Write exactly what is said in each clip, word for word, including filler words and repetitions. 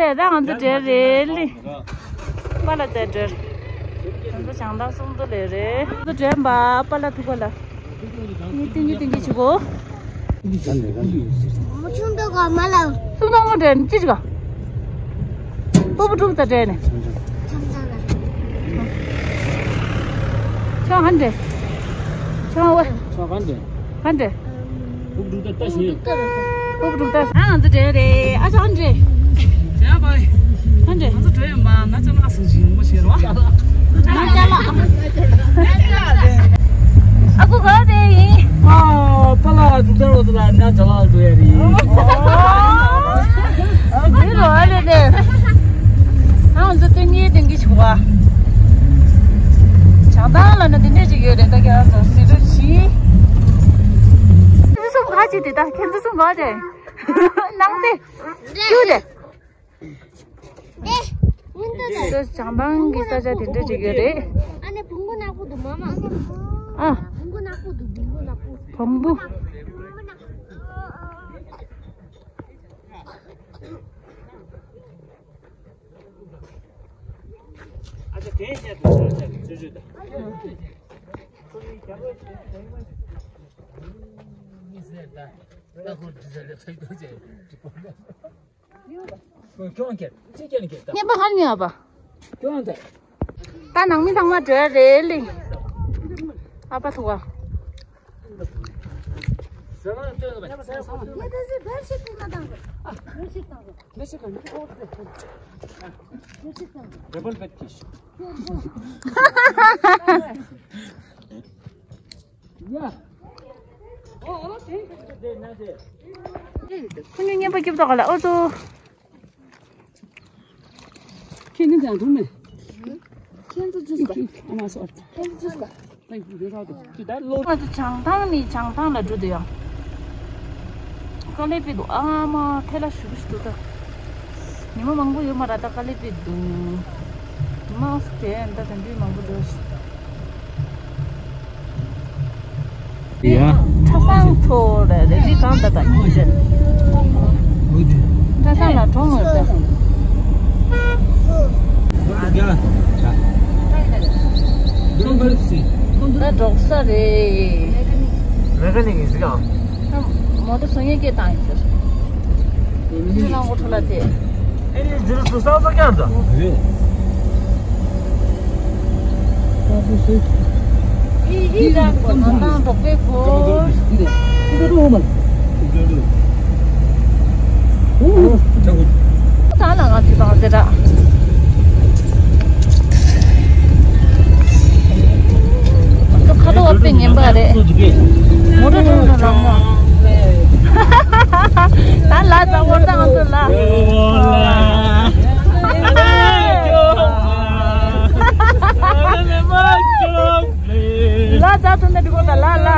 ད་ང་ཚོ་འབྲེལ་རེད་ལི། པཱ་ལགས་རྩེད་འགྲན། ང་ཚོ་བྱང་ཐང་སུམ་མདོ་ལས་རེད། ང་ཚོ་འབྲེལ་པ་པཱ་ལགས་ཐུག་པ་ལ། ངས་ཏིང་ངེ་ཏིང་ངེ་བྱེད་གོ། མ་ཆུང་དུ་ག་མ་ལ། སུམ་མདོ་ངོ་འདྲེན་ཅི་ཞིག་ག། སྤོ་བོ་དྲུག་དང་འདྲེན་ནས། ཆང་ཧན་འདྲེན། ཆང་བ། ཆང་ཧན་འདྲེན། ཧན་འདྲེན། སྤོ་བོ་དྲུག་ད་ལྟ་ཞིག་སྤོ་བོ་དྲུག་ད། ཨ་ང་ཚོ་འདྲེན་རེད། ཨ་ཆང་འདྲེན། ཧན་འདྲེན། ང་ཚོ་འདྲེན་མ་ན་ཅ་ལག་སུ་ཞིག་མོ་ཤེས་རོ། ཨ་ཁུ་ག་རེ་ཡིན། ཨ་པཱ་ལགས་འདུག་ད་རོ་ལ་ན་ཅ་ལག་འགྲོ་ཡ་རེད། ཨ་མི་རོ་ཨ་ལེ་ལེ། ཨ་ང་ཚོ་ཏིང་ངེ་ཏིང་ངེ་བྱེད་གོ། བྱང་ཐང་ལ་ན་འདི་འདྲས་ཅིག་ཡོད་རེད། ད་ཁྱེད་རང་ཚོ་གཟིགས་རོགས་གྱིས། ཁྱེད་ཚོ་གསུམ་ག་ཅིག་དེ་ད་ཁྱེད་ཚོ་གསུམ་ག་ཅིག་ནང་དེ་ཀྱུ་དེ། ད་བྱང་ཐང་གི་ས་ཆ་དེ་འདྲ་ཅིག་ཡོད་རེད། ཨ་ནི་བོང་བུ་ནག་པོ་འདུག་མ་མ། ཨ། བོང་བུ་ནག་པོ་འདུག་བོང་བུ་ནག་པོ། བོང་བུ། ཨ་ཅག་དེ་བཤད་དུ་ཆ་ཆ་ཆུ་ཆུ་དང་། ཁྱོད་ཁྱེར་ཅི་ཁྱེར་ནི་ཁྱེར་ད། ཉན་པ་ཧར་ཉན་པ། ཁྱོད་ད། ད་ནང་མི་ཚང་མ་བྲོས་རེད་ལི། ཨ་ཕ་ཐུག་པ། ཁོ་ཉོ་ཉན་པ་སྐྱིབས་ཏོག་ག་ལ་ཨོ་ཙོ། ཁྱེད་ནི་ལྗང་ཐུང་མེད། ཁྱེད་ཚོ་ཅུས་པ། ཨ་མ་སོ། ཁྱེད་ཚོ་ཅུས་པ། ང་ཚོ་བྱང་ཐང་ནས་བྱང་ཐང་ལ་འགྲོ་དུས་ཡང་། དཀའ་ལས་དཔེ་འདུག་ཨ་མ་ཐལ་ལ་ཞུ་གི་ཞུ་འདུག་ད། ཉི་མ་མང་པོ་ཡོད་མ་རེད་ད། དཀའ་ལས་དཔེ་འདུག་ཉི་མ་དེ་ད་དེ་འདྲའི་མང་པོ་འགྲོ་ཞིག་ཡ། ཁྲ་སང་ཚོ་རེ་རེ་རི་གང་ད་ད་ཉིན་བཞིན། ཁྲ་སང་ལ་གྲོང་ངོས་ད། ད་འབྲོག་ས་རེད། མེ་ཀ་ནིག་ཡིན་ཟིག་ཨང་། མོ་ཊ་བཟོ་མཁན་སྐད་བཏང་ཡིན་ཟེར། ཁྱི་ལང་གོ་ཁྲོ་ལ་དེ། ཨེ་ནི་ཛི་རོ་སུ་སང་ས་ཀྱང་ད། ཨི་ཨི་རང་གོ་ན་ནང་འབྲོག་པའི་གོ། ད་ལ་ང་ཚོ་དང་ཟེར་ར། ཁ་དོག་དཔེ་ངན་པ་རེད། མོ་ཊ་འགྲོ་ན་ལམ་ན། ད་ལ་ཙང་བོར་ད་ང་ཚོ་ལ། ལ་ཙང་ཐུན་ད་འགྲིག་གོ་ད་ལ་ལ། ལ་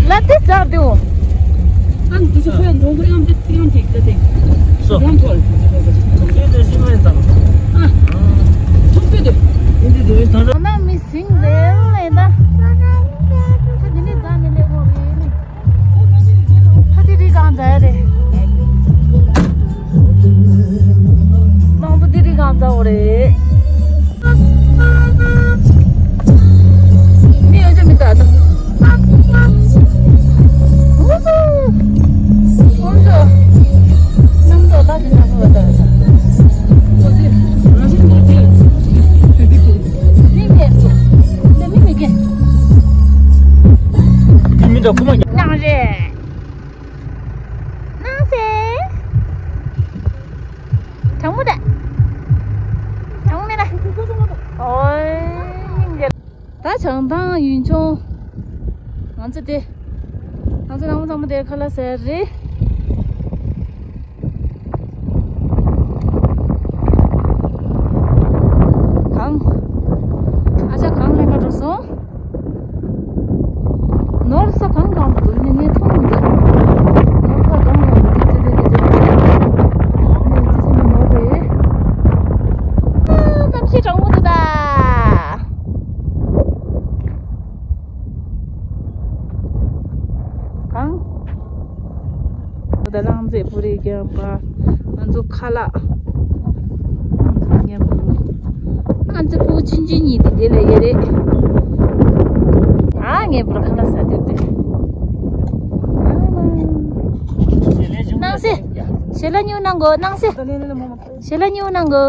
ལ་དེ་ཟ་དེའོ། ཨ་འདི་ཚོ་ཁོས་འགྲོ་མགོ་ཡང་འདི་ཡང་འགྲིག་ད་དེ། སོ། ཡང་ཐོལ། དེ་དེ་ཤི་མེད་ཙང་། ཨ། ཐུག་པེ་དེ། འདི་དེ་ད་ལ། ང་མི་སིང་རེད་ལེ་ད། ད་དེ་ནས་ད་ནི་ལེ་གོ་རེད་ལེ། ད་དེ་རི་གང་ཟ་ཡ་རེད། མང་པོ་དེ་རི་གང་ཟ་འོ་རེད། མི་ཡོད་ཅེ་མི་ད་ད། ཨུ་ཚུ། ཨུ་ཚུ། ནམ་དུ་ད་དེ་ན་ཧོ་ད་ད། ཨུ་ཚུ། ར་ཤི་མ་དེ། མི་མེད་ཚུ། ད་མི་མི་གེ། དེ་མི་ད་ཁུ་མ་ཉག་རེད། ནང་སེ། གྲང་མོ་ད། གྲང་མོ་མེད་ན། ཨོའི། ད་བྱང་ཐང་ཡུལ་ལྗོངས། ང་ཚོ་དེ། ང་ཚོ་ནང་མི་ཚང་མ་དེར་ཁ་ལག་ཟ་རེད། གངས། ཨ་ཅག་གངས་ལེན་ག་འགྲོ་སོང་། ནོར་ས་གང་གང་འདུག་ནི་ངས་མཐོང་མི་འདུག་ནོར་ས་གང་གང་འདུག་དེ་དེ་དེ་དེ་དེ་ནི་དེ་ཚོ་ནི་ནོར་རེད། ཨ། གནམ་གཤིས་གྲང་མོ་འདུག་ད། གང་། ད་ལང་ཚེ་པུ་རེ་རྒྱབ་པ། ང་ཚོ་ཁ་ལག་ང་ཚོ་མཉམ་པོ། ང་ཚོ་པུ་ཅིན་ཅིན་གཉིས་དེ་དེ་ལ་ཡོད་རེད། ཨ། ངས་པུ་ར་ཁ་ལག་ཟ་དུས་དེ། སྣང་སེ། ཞལ་ལག་ཉུང་གནང་གོ། སྣང་སེ། ཞལ་ལག་ཉུང་གནང་གོ།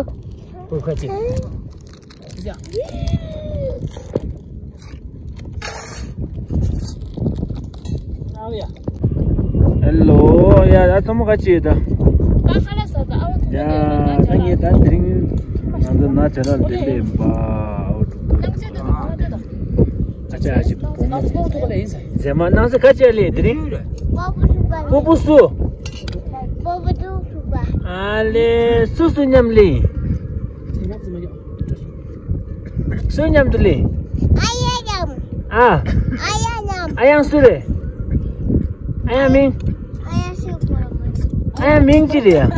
ཧེ་ལོ། ཡ་ད་ཚང་མ་ག་ཅི་ཡོད་ད། ཡ་ད་ངས་ད་དེ་རིང་ང་ཚོ་ན་བྱ་ལ་འདི་འདྲ་ཡིན་པ། ཨ་ཅག་ཨ་ཅག་བུ་མོ། མཛེས་མ། སྣང་སེ་ག་ཅི་ལས་དེ་རིང་། སྤོ་བོ་སུ། ཨ་ལེ། སུ་སུ་མཉམ་ལས། སུ་མཉམ་དུ་ལས། ཨ་ཡ་མཉམ། ཨ། ཨ་ཡ་མཉམ། ཨ་ཡང་སུ་རེད། ཨ་ཡ་མིང་། ཨ་ཡ་ཤི་གོ་མ། ཨ་ཡ་མིང་ཅི་རེད་ཡ།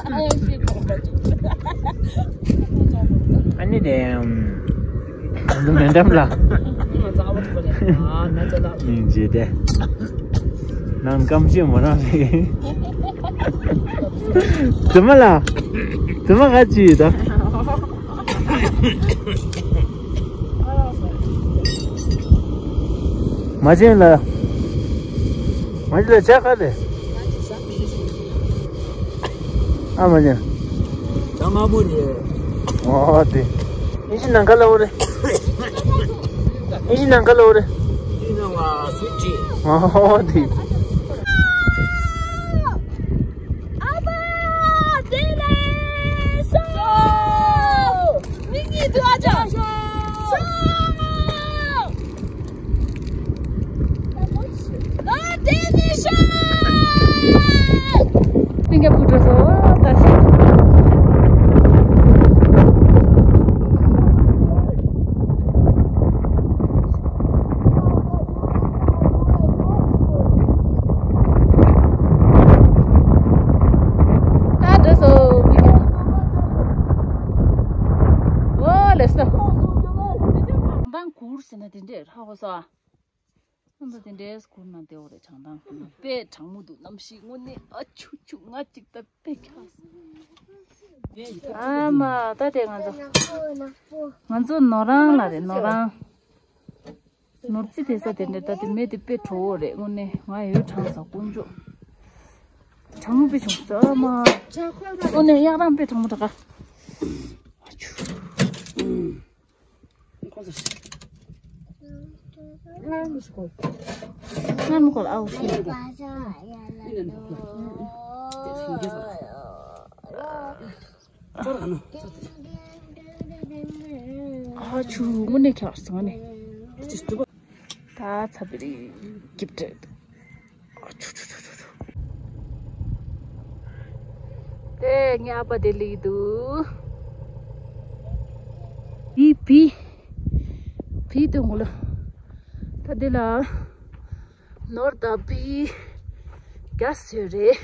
ཨ་ཡ་ཤི་གོ་མ། ཨ་ནི་དེ། ཨ་ནི་མེ་འགྲམ་ལ། མིང་ཅི་དེ། ནང་སྐམ་ཤོས་མོ་རང་རེད། དེ་མ་ལ། དེ་མ་ག་ཅི་ཡོད་ད། མ་བྱན་ལ། མ་བྱན་ལ་ཇ་ག་རེ། ཨ་མ་བྱན། ཇ་དམར་པོ་རེད། ཨོ་དེ། ཨིན་ཇི་ནང་ག་ལ་འོ་རེད། ཨིན་ཇི་ནང་ག་ལ་འོ་རེད། ཨིན་ཇི་ནང་ལ་སུ་ཅི། ཨོ་དེ། ཨ་ཕ། དེ་ལས་སོ། མི་གཉིས་འདུག་ཨ་ཅག་སོ། ཨ་དེ་ནི་ཤ། སེང་གེ་བུ་འགྲོ་སོང་ད་ཤ། ད་འགྲོ་སོང་། ཨོ་ལེ་སོ། གྲང་ཐང་གུར་ཟེར་ན་དེ་འདྲས་ཧ་གོ་སོང་ཨ། ཨ་ད་དེ་འདྲས་གུར་ན་བདེ་བོ་རེད། གྲང་ཐང་གུར་ན་དཔེ་གྲང་མོ་འདུག་གནམ་གཤིས་དངོས་གནས་ཨ་ཆུ་ཆུ་ང་གཅིག་ད་དཔེ་འཁྱག་ཨ་མ་ད་དེ་ང་ཚོ་ང་ཚོ་ནོར་རང་ལ་རེད། ནོར་རང་། ནོར་རྩིས་དེ་ས་དེ་འདྲ་ད་དེ་མེད་དེ་དཔེ་བྲོ་བོ་རེད། དངོས་གནས་ང་ཡོད་གྲང་ས་དཀོན་མཆོག་གྲང་མོ་དཔེ་བྱུང་ས་མ། དངོས་གནས་གཡག་རང་དཔེ་གྲང་མོ་དྲག་ག་ཨ་ཆུ། སྔར་མོ་སྐོར་ཨའོ་ཤེས། ཨ་ཆུ་དངོས་གནས་འཁྱག་སོང་ནས། ད་ཚ་བི་རི་གིབ་ཏྲེད། ཨ་ཆུ་ཆུ་ཆུ་ཆུ་ཆུ། དེ་ངའི་ཨ་ཕ་དེ་ལི་འདུག་འདི་བི། བི་དེ་ངོ་ལ། ད་དེ་ལ་ནོར་དང་བི་རྒྱ་སེ་རེད།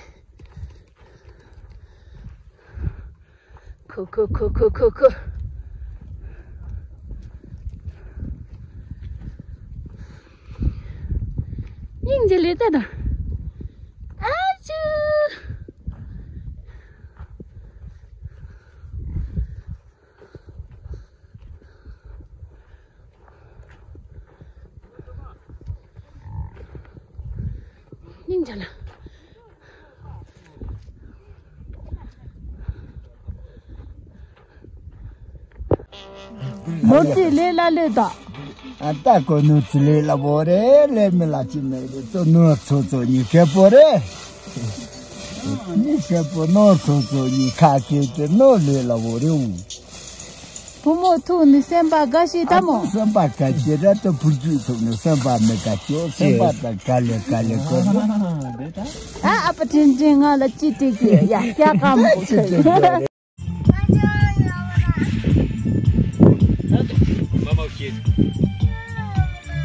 ཁོ་ཁོ་ཁོ་ཁོ་ཁོ་ཁོ། སྙིང་རྗེ་ལེ་ད་ད། ཨ་ཅུ། སྙིང་རྗེ་ལ། ནོར་རྩིས་ལས་སླ་ལོས་དང་། ཨ་ད་ཀོ་ནོར་རྩིས་ལས་སླ་པོ་རེད། ལས་མི་སླ་ཅི་མེད་རེད། ཙོ་ནོར་ཚོ་ཚོ་གཉིས་ཁེ་པོ་རེད། གཉིས་ཁེ་པོ་ནོར་ཚོ་ཚོ་གཉིས་ཁ་སྐད་དེ་ནོར་ལས་སླ་པོ་རེད། བུ་མོ་ཐུག་ནི་སེམས་པ་དགའ་ཞིག་ད་མོ། སེམས་པ་དགའ་ཞིག་ར་ཏོ་བུ་རྒྱུད་ཐུག་ནི་སེམས་པ་མི་དགའ་ཞིག་སེམས་པ་དང་དགའ་ལེ་དགའ་ལེ་གོ་ནི། ཨ་ཨ་པ་དྲིན་དྲིན་ང་ལ་ཅི་སྟེར་གི་ཡ་སྐྱ་ཀ་མོ་ཁོས།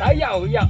ད་ཡག་ཡག